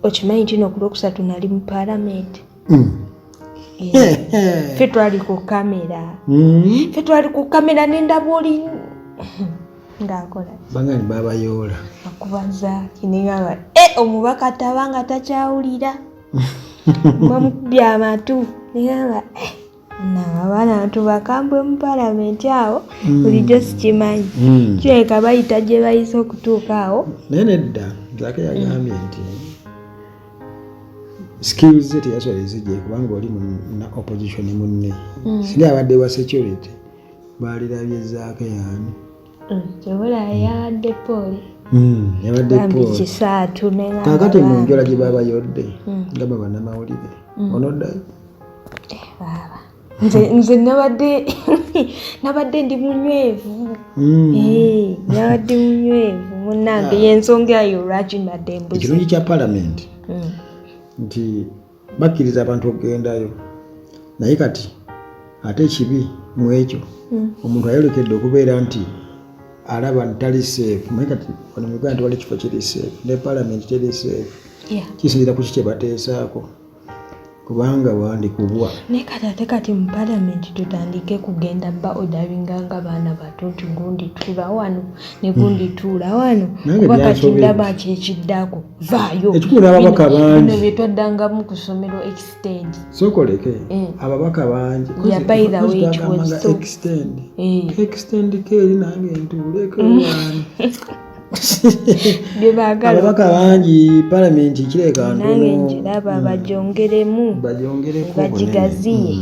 Okimanyi nti no ku Lwokusatu nali mu Paalamenti? Ffe twali ku kamera. Ffe twali ku kamera, nendaba oli ng'akola. Bangani babayoola. Akubaza kinegamba e omubaka taba nga takyawulira, bamukubye amatu, negamba abaana bantu bakambwe mu Palamenti awo. Bulijjo sikimanyi. Kirabika bayita gye bayise okutuuka awo. Naye nedda, Zaake yagambye nti skills ze teyasobola ezijje kubanga oli na opposition munne. Singa abadde wa security, baalirabye Zaake yaani. Kyobola yabadde poole. Yabadde bambi poole. Kisaatu negamba Kaakati mu bambi. njola gye babayodde nga ba bannamawulire, onoddayo? Baaba nze nabadde ndi munywevu. Eh, nabadde munywevu munnange, yensonga eyo lwaki mbadde mbuze. Ekirungi kya Palamenti nti bakkiriza abantu okugendayo, naye kati ate ekibi mu ekyo, omuntu ayolekedde okubeera nti alaba nti tali safe. Naye kati wano mu Uganda tewali kifo kiri safe, ne Palamenti teri safe. Kisinzira ku ki kye bateesaako, kubanga wandikubwa. Naye kati ate kati mu Palamenti tutandike kugenda ba odaringa nga baana bato nti gundi tuula wano ne gundi tuula wano? Nange Kuba kati byansobedde. ndaba kyekiddako, vaayo. Ekikulu n'ababaka bangi. Bino bye twaddangamu ku ssomero, extend. Sookoleke ababaka bangi. Yeah, by the way, it was so- Extend. Eh. Extend ko eri nange ntuuleko wano. Bye baagala. Ababaka bangi, Palamenti kireka Nange ntono. ngiraba bagyongeremu. Bagyongereko. Bagigaziye.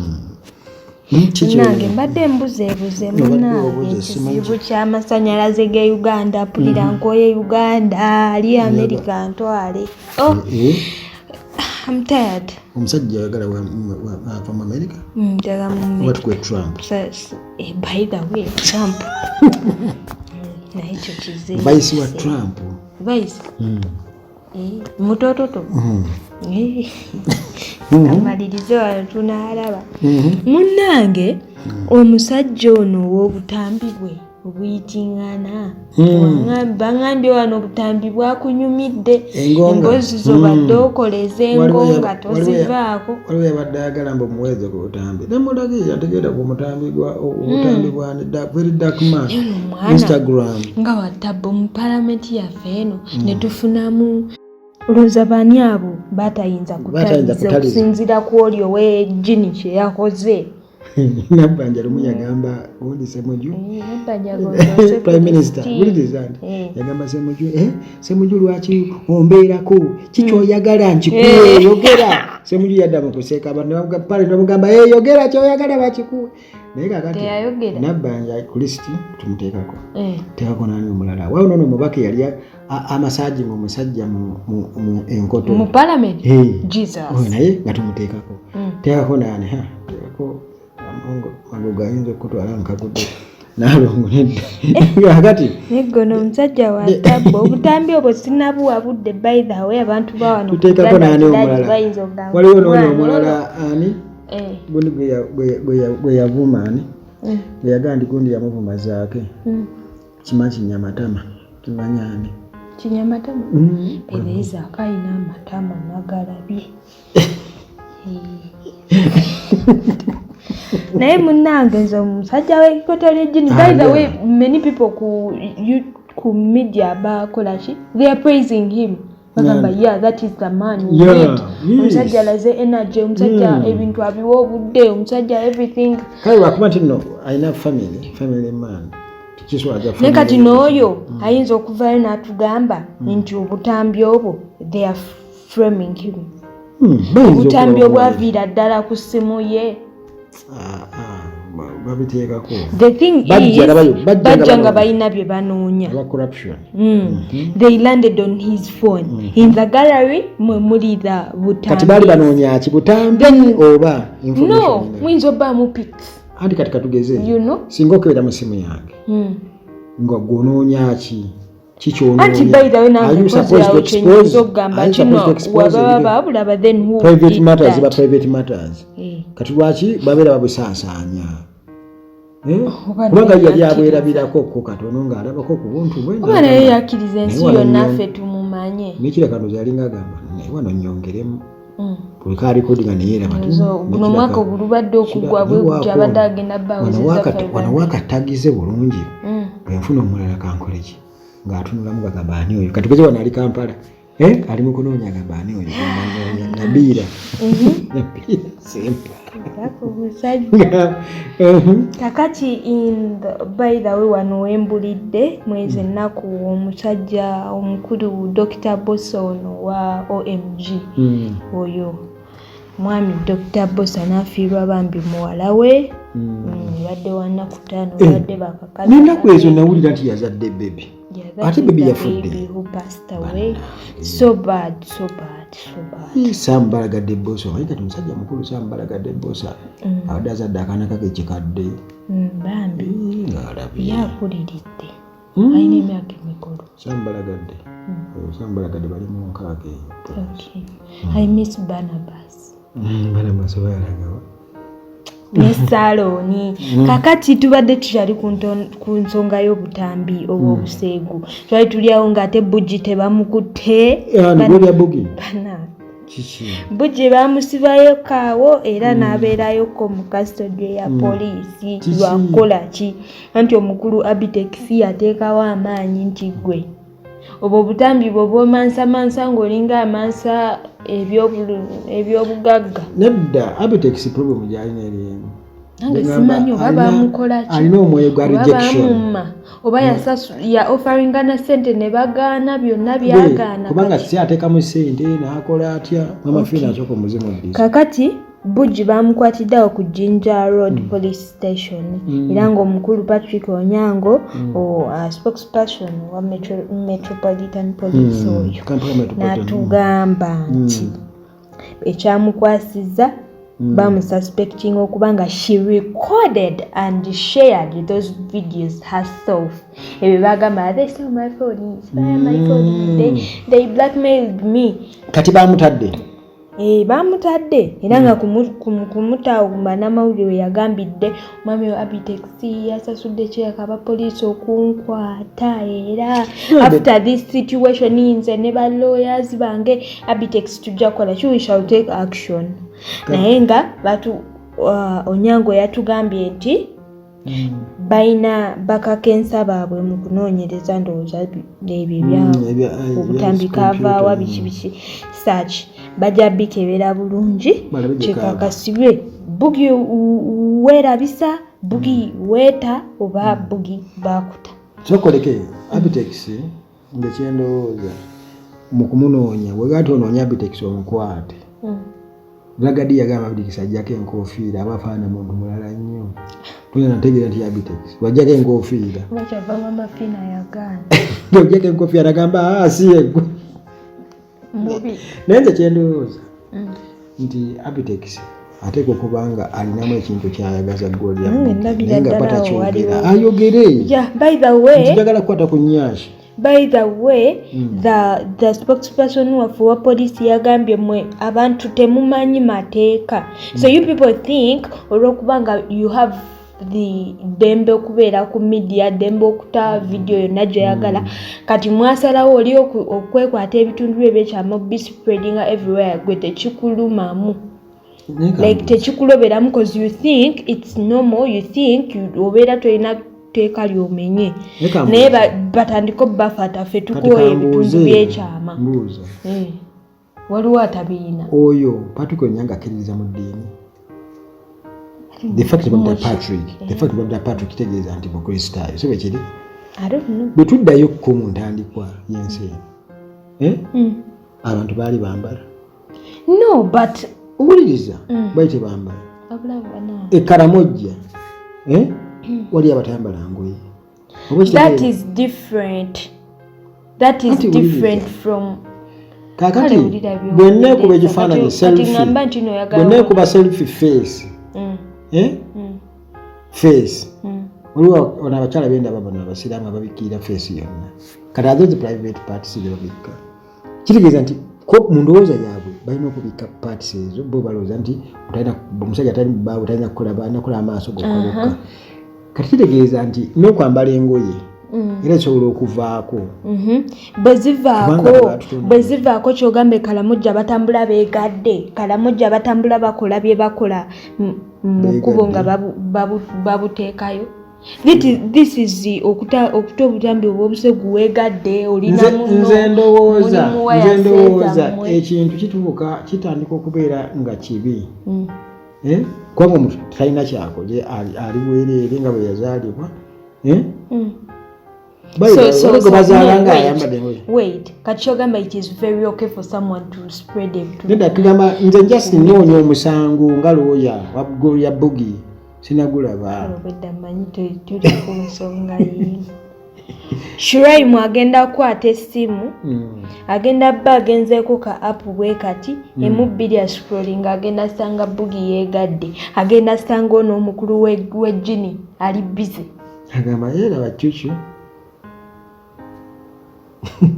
Kiki? Nange mbadde mbuzeebuze. Obadde Munange, obuze, simanyi. ekizibu ky'amasanyalaze ge Uganda, mpulira nkoye Uganda, ali America ntwale. Oh, I'm tired. Omusajja ayagala ava mu America. Njagala mu Oba tukwe Trump? By the way, Trump, naye ekyo kizibu. Vice wa Trump. Vice. Mutototo. Amalirize wano tunaalaba. Munnange, omusajja ono ow'obutambi bwe obuyitiŋŋana, baŋŋambye wano obutambi bwakunyumidde. Engonga. Emboozi zobadde okoleza engonga tozivaako. Waliwo yabadde ayagala mbu omuweereze ku butambi, nemulagira ntegenda ku mutambi gwa obutambi bwa very dark man. Naye ono omwana Instagram. nga watabbo mu Palamenti yaffe eno ne tufunamu, olowooza baani abo batayinza Batayinza kutaliza kutaliza. okusinziira ku oli ow'ejjini kye yakoze? Nabbanja lumu yagamba gundi Semuju, Nabbanja gondose. Prime Minister, wuliriza nti yagamba Semuju, "Semuju, lwaki ombeerako? Kikyoyagala nkikuwe, yogera." Semuju yadda mu kuseka, abantu pale ne bamugamba, "Yogera kyoyagala bakikuwe." Naye kakati Teyayogera. Nabbanja ku lisiti tumuteekako, teekako nani omulala waawo nono omubaka eyali amasaaginga omusajja mu enkoto. Mu Palamenti? Eh. Jesus. Oyo naye nga tumuteekako. Teekako nani? Ha, teekako Amongo Magogo, ayinza okukutwala nkagudde Naalongo. Nedda, kakati Neggono omusajja wa tabbo, obutambi obwo sinabuwa budde. By the way, abantu bawano Tuteekako nani omulala? bayinza okugamba Waliwo noono "Mwana omulala ani? ono." Gundi gwe yavuma ani? Gwe yagamba nti gundi yamuvuma Zaake. Kimanyi kinyamatama, kimanyi ani? Kinyamatama. Ebeeza akayina amatama nagalabye. Naye munnange, nze omusajja w'ekikoto ly'ejjini, by the way, many people ku media bakola ki, they are praising him, bagamba, "Yeah, that is the man we need." Omusajja alaze energy, omusajja ebintu abiwa obudde, omusajja everything. Kale lwakuba nti nno alina family, family man, tekiswaza. Naye kati n'oyo ayinza okuvayo n'atugamba nti obutambi obwo, they are framing him. Obutambi obwaviira ddala ku ssimu ye. Babiteekako. The thing Bajja is, labayo, bajja nga bajja nga banoonya. balina bye banoonya. Aba corruption. They landed on his phone in the gallery mwe muli the butambi. Kati baali banoonya ki? Butambi oba No. information? Muyinza obbaamu pics. Anti kati katugeze, You know? singa okebera mu simu yange, nga gwonoonya ki? Anti by the way, nange mpozi awo kyenyinza okugamba kino, wababa babulaba, then who Private did matters that? Ba private matters. Kati lwaki babeera babusaasaanya? Eh? Oba Kubanga naye yali yakkiriza. abwerabirako ko katono ng'alabako ku buntu bwe. Oba naye yakkiriza ensi Naye wano yonna nnyo- ffe tumumanyi. Tumanye. Nekiraka ndowooza yalinga agamba, naye wano nyongeremu. Buli ka recordinga neyeraba. Guno omwaka ogulubadde okuggwa bwe gutyo, abadde agenda bbawezeza. Wano wakatagize bulungi. Bwenfuna omulala kankole ki? Ng'atunulamu, gagamba, ani oyo? Kati wano ali Kampala. Eh, ali mu kunoonya, agamba, ani oyo? Gamba, Nabiira. Nabiira Sempa. Omusajja kakati by the way, wano wembulidde mwezi ennaku, omusajja omukulu Dr Bosa ono wa OMG, oyo mwami Dr Bosa n'afiirwa bambi muwala we. Badde wa nnaku 5, badde bakakazi. N'ennaku ezo nawulira nti yazadde baby. Ate baby yafudde. So bad, so bad, so bad. Sam Balagadde Bosa, omanyi kati musajja mukulu Sam Balagadde Bosa, abadde azadde akaana kake ekikadde. Bambi. Ng'alabye. Yakuliridde, alina emyaka emikulu. Sam Balagadde. Oyo Sam Balagadde bali mu 60 eyo. Okay. I miss Barnabas. Barnabas oba yalagawa? Ne Salooni. Kakati tubadde tukyali ku nsonga y'obutambi obw'obuseegu. Twali tuli awo ng'ate Bugi tebamukutte. Nibwo Bugi. Bana. Kiki? Bugi bamusibayo kaawo era n'abeerayoko mu custody ya poliisi. Kiki? Lwakukola ki? Anti omukulu Abitex yateekawo amaanyi nti gwe obwo obutambi bwe bwomansamansa ng'olinga amansa ebyobugagga. Nedda, Abitex problem gy'alina eri emu. Nange Ngamba simanyi oba bamukola ki. Alina omwoyo gwa Oba rejection. bamumma, oba ya offeringa na sente ne bagaana, byonna byagaana. Kubanga Kati si ateekamu sente n'akola atya, Mama Fiina asooka omuzimuddisa. Kakati Bugi bamukwatidde awo ku Jinja Road Police Station, era ng'omukulu Patrick Onyango, spokesperson wa Metropolitan Police oyo, Kampala Metropolitan. n'atugamba nti ekyamukwasizza, bamususpecting okuba nga she recorded and shared those videos herself. Ebyo bagamba, "They stole my phone, my phone, they blackmailed me." Kati bamutadde. Eh, bamutadde era nga kumutaawo ku bannamawulire we yagambidde, omwami wa Abitex yasasudde kyeyaka abapoliisi okunkwata, era after this situation nze ne ba lawyers bange Abitex tujja kukola ki, we shall take action. Naye nga batu Onyango yatugambye nti balina bakakensa baabwe mu kunoonyereza, ndowooza ebyo ebya obutambi kavaawa, biki biki, search bajja bikebera bulungi. Balabe gye kaava. Kikakasibwe Bugi weerabisa, Bugi weeta, oba Bugi bakuta. Sokoleke Abitex, nze kyendowooza mu kumunoonya, bwegati onoonya Abitex omukwate. Ragadi yagamba Abitex ajjako enkofiira, aba afaanana muntu mulala nnyo, toyina nategeera nti Abitex wajjako enkofiira. Bakyava Mama Fina yagaana. Ojjako enkofiira nagamba, "Ah, si yeggwe." Mubi. Naye nze kyendowooza nti Abitex ateekwa okuba nga alinamu ekintu kyayagaza Gloria Nange Bugie, ndabira naye nga ddala awo batakyogera. waliwo. Ayogere. Yeah, by the way, nti njagala kukwata ku nyashi. By the way, the spokesperson waffe wa poliisi yagambye, mwe abantu temumanyi mateeka. So you people think olwokuba nga you have the ddembe okubeera ku media, ddembe okuta video yonna gyoyagala, kati mwasalawo oli okwekwata ebitundu bye ebyekyama bispreadinga everywhere, gwe tekikulumamu, like tekikuloberamu, cause you think it's normal, you think obeera tolina tteeka lyomenye. Naye batandike obbafata, ffe tukooya ebitundu byekyama. Mbuuza. Eh, waliwo atabiyina. Oyo Patrick Onyango akkiririza mu ddiini? The fact bamuyita Patrick, the fact bamuyita Patrick kitegeeza nti mukristaayo, si bwe kiri? I don't know. Bwe tuddayo ko mu ntandikwa y'ensi eno, eh? Abantu baali bambala? No, but Owuliriza, baali tebambala. Ekaramojja, eh? Wali abatayambala ngoye. Oba That kitegeeza? is different, that is Anti different wuliriza. from Kaakati Kale wulira bwe neekuba by'owuliriza. ekifaananyi Kati selfie, ŋŋamba nti no oyagala bwe neekuba selfie face, eh? Face, waliwo ono abakyala bendaba bano abasiraamu ababikkirira face yonna. Kati azo zi private parts ze babikka, kitegeeza nti ko mu ndowooza yaabwe balina okubikka parts ezo. Bo balowooza nti omusajja atali bbaawe talina kukola, alina kukola amaaso gokka gokka. Kati kitegeeza nti n'okwambala engoye Era esobola okuvaako. Bwe zivaako, bwe zivaako, kyogambe Kalamujja batambula beegadde, Kalamujja batambula bakola bye bakola mu kkubo nga babuteekayo. This is okuta obutambi obw'obusegu, weegadde, olina muno. Nze ndowooza ekintu kituuka kitandika okubeera nga kibi. Eh? Kubanga omuntu talina kyakoze, ali bwereere nga bwe yazaalibwa. Eh? Bazaala nga ayambadde. Wait, kati kyogamba it is very okay for someone to spread it? Nedda, tugamba nze just nnoonya omusango nga looya wa Bugi, sinagulaba. Obwedda mmanyi tuli ku nsonga yimu. Shiraimu agenda kukwata essimu, agenda bba agenzeeko ka app bwe kati, emu bbiri, ascrolling, agenda sanga Bugi yeegadde, agenda sanga ono omukulu w'ejjini ali busy. Agamba yeraba cucu.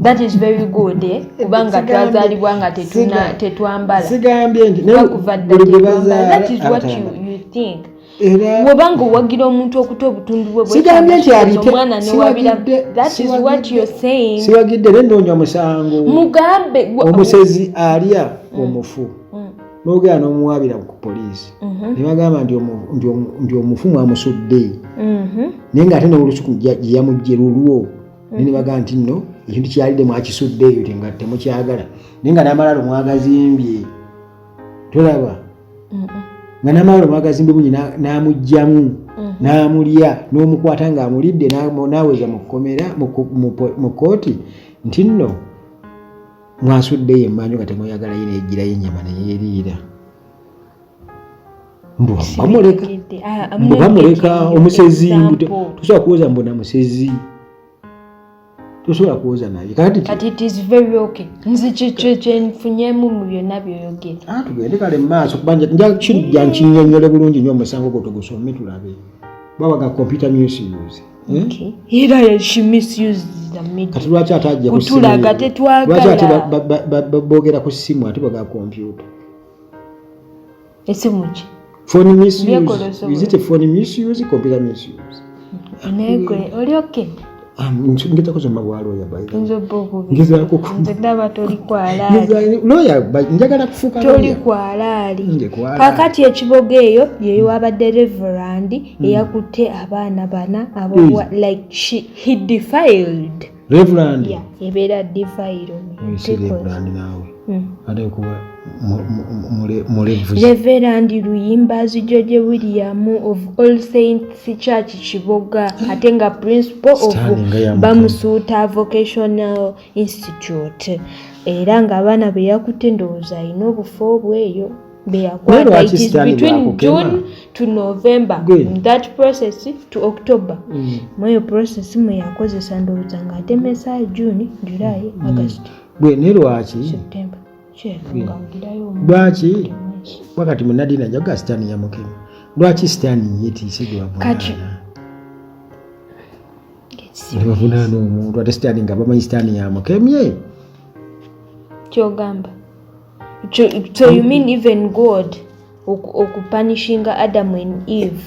That is very good, eh? Kubanga twazaalibwa nga tetwambala. Sigambye nti kuva dda that is what you think. Bwobanga owagira omuntu okuta obutundu bwe, sigambye nti omwana newabira, that is what you're saying. Siwagidde, naye nnoonya omusango. Mugambe. Omusezi alya omufu, nogera n'omuwaabira ku poliisi, ne bagamba nti omufu mwamusudde, naye ngaate n'olusuku gye yamugye lulwo, naye ne bagamba nti nno ekintu kyalidde mwakisudde eyo nga temukyagala, naye nga n'amalalo mwagazimbye, tolaba nga n'amalalo mwagazimbye bungi, n'amugjamu n'amulya n'omukwata ng'amulidde, n'aweza mu kkomera mu kooti nti nno mwasuddeyo emmanju nga temweyagalayo, neyegirayo ennyama neyeeriira. Mbu bamuleka, mbu bamuleka omusezi, mbu tosobola kuwoza mbu na musezi tosobola kuwoza naye kati. Kati it is very okay, nze kyenfunyemu mu byonna byoyogera. Ah, tugende kale mu maaso kuba nja kijja nkinnyonnyole bulungi nnyo. Omusango gwo tugusome tulabe bawaga computer misuse, eh? Okay. Era she misused the media. Kati lwaki ate ajja ku ssimu Kutulaga ye? tetwagala. Lwaki ate boogera ku ssimu ate baga computer? Esimu ki? Phone misuse. Byekola osobola. Is it a phone misuse, computer misuse? Naye gwe oli okay? Ah, ngeza kusoma bwa lawyer, by the way. Nze oba okubi. Ngezaako Nze ndaba toli kwalaali. Lawyer, njagala kufuuka Toli lawyer. kwalaali. Nje kwalaali. Kakati ekiboga eyo yewabadde reverend eyakutte abaana bana abo, like he defiled. Reverend. Yeah, ebeera defile. Si reverend naawe. Ate kuba mulevuzi. Reverend Luyimbazi George William of All Saints Church Kiboga, ate nga principal of Sitaani nga yamukema. Bamusuuta Vocational Institute, era ng'abaana be yakutte ndowooza alina obufo bweyo Naye beyakwata. lwaki It is Sitaani between bwakukema? June to November. Gwe. In that process to October, mweyo process mwe yakozesa ndowooza ng'atemesa June, July, August, Gwe ne lwaki? September. Kyeyo ng'agirayo Lwaki? Wakati munaddiini ajaga Sitaani yamukema. Lwaki Sitaani yetiise gwe bavunaana? Ne bavunaana omuntu ate Sitaani nga bamanyi Sitaani yamukemye. Kyogamba so you mean even God okupunishinga Adam and Eve,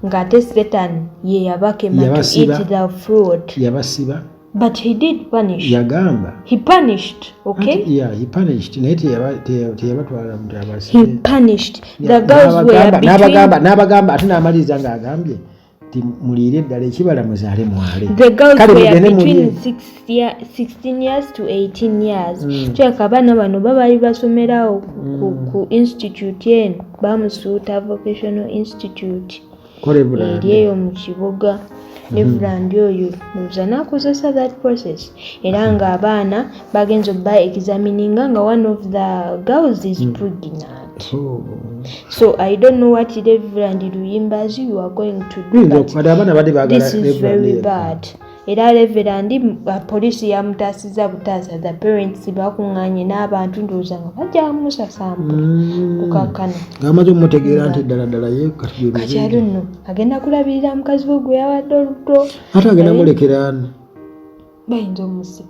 ng'ate Satan ye yabakema to Yabasiba. eat the fruit? Yabasiba. But he did punish. Yagamba. He punished, okay. Anti, yeah, he punished, naye teyabatwala nti He abasibe. punished the girls were N'abagamba between n'abagamba ate n'amaliriza ng'agambye nti muliire eddala ekibala, muzaale mwale. The girls Kale were mugende between mulye. 16 years to 18 years. Kyeka abaana bano babali basomerawo ku institute eno, Bamusuuta Vocational Institute, Ko Reverend. eri eyo mu Kibuga. Reverend oyo ndowooza n'akozesa that process, era ng'abaana bagenza obba examininga nga one of the girls is pregnant. Oh. So I don't know what Reverend Luyimbazi you are going to do, Biyinza but kati abaana badde baagala this is Reverend very yekka. bad. Era Reverend, poliisi yamutaasiza butaasa. The parents bakuŋŋaanye n'abantu ndowooza nga bajja musasambula kukakkana. Ng'amaze omutegeera nti ddala ddala ye kati bye Kati bibi. ali nno agenda kulabirira mukazi we gwe yawadde olubuto. Ate agenda mulekera ani? Bayinza omusiba.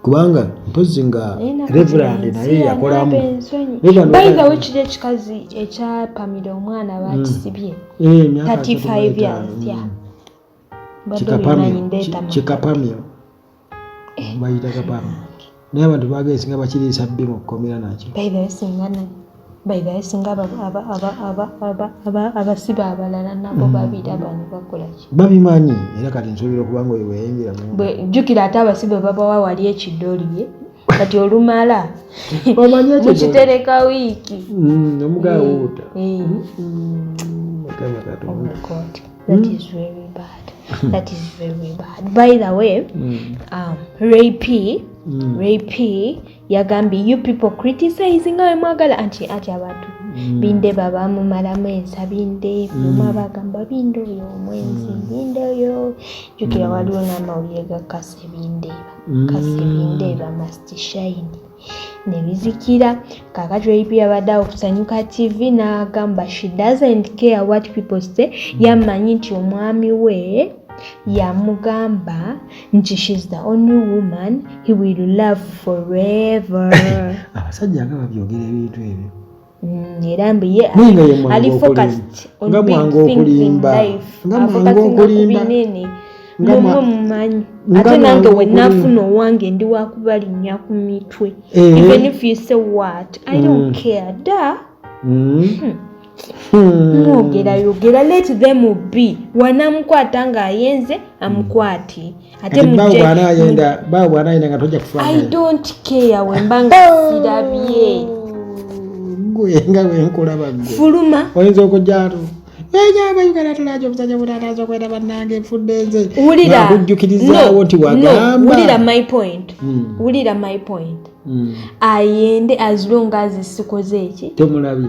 Kubanga mpozi nga Naye nakazi Reverend ensi naye yakolamu. yanaaba ensonyi. Reverend By the way, kiri ekikazi ekyapamira omwana bakisibye. Eh, emyaka 35 35. Years, yeah. Kikapamyo bayita kapamyo, naye abantu bagee singa bakiriisa bbi mu kkomera nakyo. By singa abasibe abalala nabo babiraba ne bakola ki? Babimanyi. Era kati nsuubira okuba nga oyo bweyayingira. Jjukira ate abasibe babawa wali ekidoliye, kati olumala mukitereka wiiki. Omugawuuta. Oh my God, that is very bad, that is very bad. By the way, Ray P, Ray P yagambye, "You people criticizing nga wemwagala," anti ati abantu Bindeba bamumalamu ensa. Binde omu abagamba Binde oyo omwenzi, Binde oyo. Jjukira waliwo n'amawulire ga Kase Bindeeba. Kase Bindeeba must shine ne bizikira. Kakati Ray P yabadde awo Kusanyuka TV n'agamba she doesn't care what people say. Yamanyi nti omwami we yamugamba nti she's the only woman he will love forever. Abasajja nga babyogera ebintu ebyo. Era mbu ye ali focused on big things in life, afocusinga ku binene. Mumwe mumanyi ate nange wenafuna owange ndi wakubalinnya ku mitwe. Even if you say what, I don't care da. Mwogera yogera, let them be. Wanamukwata ng'ayenze, amukwate. Ate bawo bwanayenda nga tojja kufa. I don't care wemba nga sirabye. Gwe nga wenkulaba gwe. Fuluma. Oyinza okujja ato ejaba tulaja omusajja butataza okwenda bannange nfudde nze. Wulira. Kujjukirizaawo nti wagamba. Wulira my point. Wulira my point. Ayende as long as sikoze eki. Tomulabye.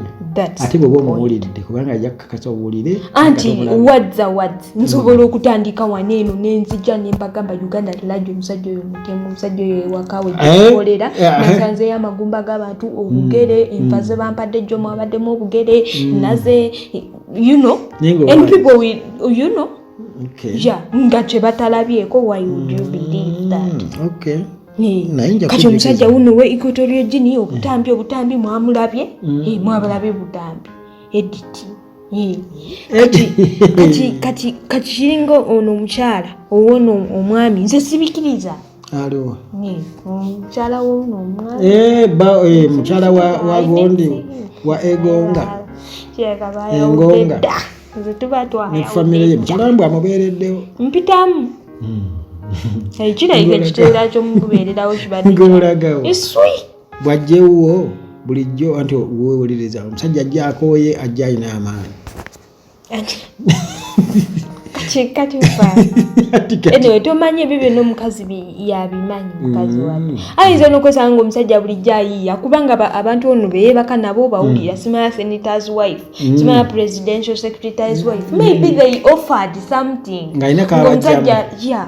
Ate bwoba omuwulidde, kubanga ajja kukakasa owulire. Anti wadza wadza nsobola okutandika wano eno nenzija nembagamba Uganda telajo, omusajja oyo mutemu, omusajja oyo ewakawe gyekolera nasanzeyo amagumba g'abantu, obugere, enfa ze bampadde jjo mwabaddemu obugere naze, and people will, yeah, nga kye batalabyeko, why would you believe that? Okay. Kati omusajja wuno we Equatorial Guinea, obutambi, obutambi mwamulabye, mwabalabye butambi edit. Kati kiringa ono omukyala owono omwami, nze sibikiriza. Aliwo? Omukyala wono omwami. Mukyala wa gondi wa Egonga. Engonga nze tuba ne famire ye, mukyala mbwe amubeereddewo. Mpitamu ekirabika ekiteera kyomukubeererawo kibadde Ng'olagawo. Eswi. Bw'ajjewuwo bulijjo anti wewuliriza omusajja ajja akooye, ajja alina amaanyi. Kati anyway, tomanyi ebyo byonna omukazi yabimanyi. Mukazi wadde ayinza n'okwesanga nga omusajja bulijjo ayiiya, kubanga abantu ono beyeebaka nabo bawulira simanya senator's wife, simanya presidential secretary's wife, maybe they offered something. Ng'alina Ng'omusajja yeah.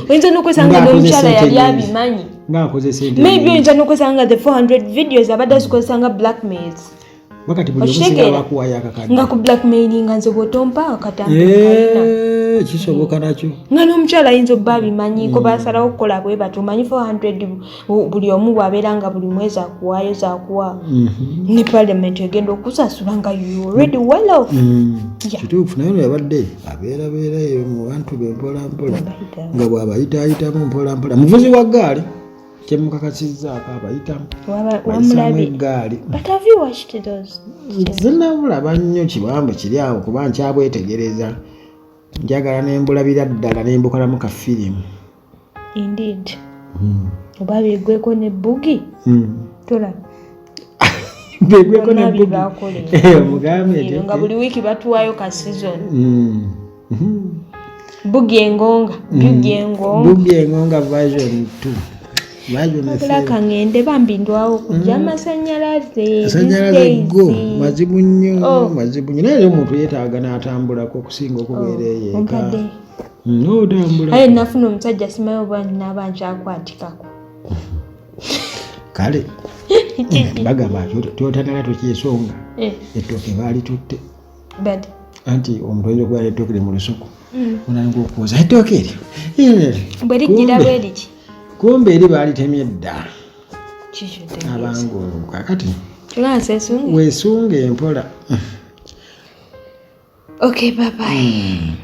Oyinza n'okwesanga n'omukyala yali abimanyi. Ngaakoze sente. Maybe oyinza n'okwesanga the 400 videos abadde azikozesa nga blackmails. Wakati buli omusinga bakuwayo akakadde. Nga ku blackmailinga, nze bw'otompa akatambi. Eh, kisoboka nakyo. Nga n'omukyala ayinza obba abimanyiiko, basalawo okukola bwe batyo. Omanyi 400 buli omu bw'abeera nga buli mwezi akuwaayo zakuwa, ne parliament egenda okusasula nga you already well off. Yeah. Kituufu, naye ono yabadde abeerabeerayo mu bantu be mpola mpola, nga bw'abayitaayitamu mpola mpola. Muvuzi wa ggaali, kyemukakasizzaako abayitamu bayisaamu Wamulabye? Eggaali. But have you watched those? Zinabulaba nnyo kibambe kiri awo, kuba nkyabwetegereza, njagala nembulabira ddala nembukolamu ka firimu. Indeed, oba begweko ne bugi tolaba. Begweko Bonna ne bugi. byebakola. Omugambe nti Ebyo nga buli wiiki batuwayo ka season. Bugi engonga, bugi engonga. Bugi engonga version 2, version Wabula 3. kaŋŋende bambi, ndwawo okujja amasanyalaze these Amasanyalaze days. Go mazibu nnyo. Oh. Mazibu nnyo, naye omuntu yeetaaga n'atambulako okusinga okubeera eyo eka. Ompadde. Otambula. Aye nafuna omusajja, simanyi oba naaba nkyakwatikaku. Kale bagamba tyotanala tokyesonga. Eh, Ettooke baalitutte. But Anti omuntu oyinza okubeera ettooke li mu lusuku, onanga okwoza ettooke eryo. Bwe lijjira bwe liti. Kumbe eri baalitemye dda. Kikyo. Abangu kakati. Tulansesunge. Weesunge empola. Okay, bye bye.